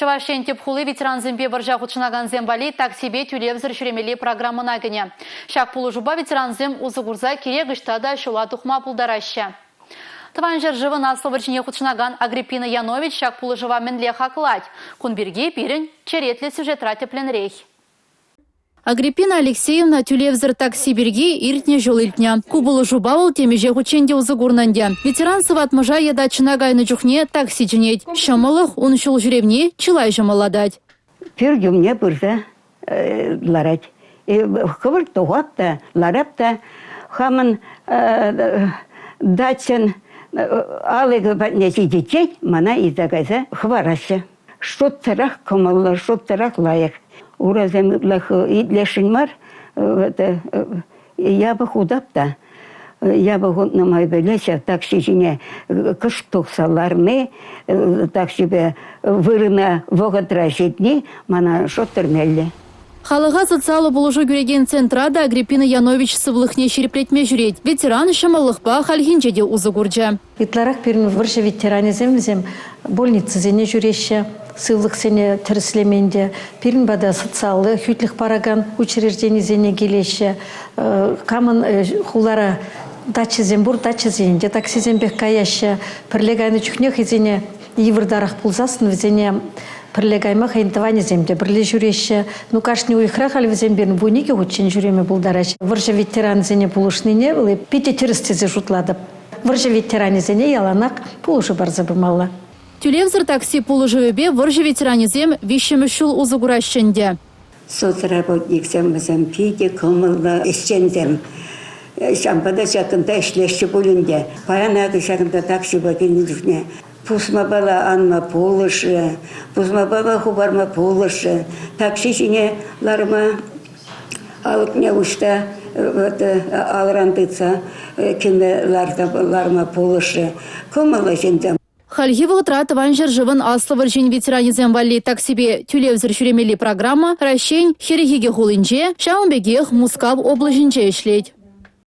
Чӑваш Ен тӗп хули ветерансемпе вӑрҫа хутшӑнакансем валли таксипе тӳлевсӗр ҫӳремелли программӑна кӗнӗ. Ҫак пулӑшупа ветерансем усӑ курса кирек ӑҫта та ҫула тухма пултараҫҫӗ. Тӑван ҫӗршывӑн Аслӑ вӑрҫине хутшӑнакан Агриппина Янович ҫак пулӑшӑва мӗнле хаклать? Кун пирки пирӗн черетлӗ сюжетра тӗплӗнрех. Агриппина Алексеевна тӳлевсӗр такси пирки иртнӗ ҫул илтнӗ. Ку пулӑшупа вӑл темиҫе хутчен те усӑ курнӑ ӗнтӗ. Ветеран сыватмӑша е дачӑна кайнӑ чухне такси чӗнет. Ҫӑмӑллӑх ун ҫул ҫӳревне чылай ҫӑмӑллатать. Пӳрт умне пырса ларать. Хӑвӑрт тухап та, ларап та хамӑн дачӑн алӑкӗ патне ҫитиччен мана илсе кайса хӑвараҫҫӗ. Шутсӑрах кӑмӑллӑ, шутсӑрах лайӑх. Урасем ытлах итлесшӗн мар, япӑх утап та. Япӑх утнӑ май пӗле ҫав такси ҫине кӑшт тухса ларни, таксипе вырӑна вӑхӑтра ҫитни мана шутсӑр меллӗ. Халӑха социаллӑ пулӑшу кӳрекен центра та Агриппина Янович сывлӑхне ҫирӗплетме ҫӳрет. Ветеран ҫӑмӑллӑхпа хальхинче те усӑ курчӗ. Ытларах пирӗн вӑрҫӑ ветеранӗсем вӗсем больницӑсене ҫӳреҫҫӗ, сывлӑхсене тӗрӗслемен те. Пирӗн пата социаллӑ хӳтлӗх паракан учрежденисене килеҫҫӗ. Камӑн хулара дачӑсем пур, дачӑсене те таксисемпех каяҫҫӗ. Пӗрле кайнӑ чухне хӑйсене йывӑртарах пулсассӑн вӗсене пӗрле кайма хӑйӗн тӑванӗсем те пӗрле ҫӳреҫҫӗ. Ну, кашни уйӑхра халь вӗсем пирӗн 12 хутчен ҫӳреме пултараҫҫӗ. Вӑрҫӑ ветеранӗсене пулӑшнине вӑл питӗ тӗрӗс тесе шутлатӑп. Вӑрҫӑ ветеранӗсене яланах пулӑшу парса пымалла. Тӳлевсӗр такси пулӑшӑвӗпе вӑрҫӑ ветеранӗсем виҫҫӗмӗш ҫул усӑ кураҫҫӗ ӗнтӗ. Соцработниксем вӗсем питӗ кӑмӑллӑ ӗҫченсем. Ҫавӑнпа та ҫакӑнта ӗҫлеҫҫӗ пулин те. Паян акӑ ҫакӑнта таксипа килнӗ чухне пусмапала анма пулӑшрӗ, пусмапала хупарма пулӑшрӗ. Такси ҫине ларма алӑкне уҫса вот, алран тытса кӗме ларма пулӑшрӗ. Кӑмӑллӑ ҫынсем. Хальхи вӑхӑтра Тӑван ҫӗршывӑн Аслӑ вӑрҫин ветеранӗсем валли таксипе тӳлевсӗр ҫӳремелли программа Раҫҫейӗн 42 хулинче, ҫавӑн пекех Мускав облаҫӗнче ӗҫлет.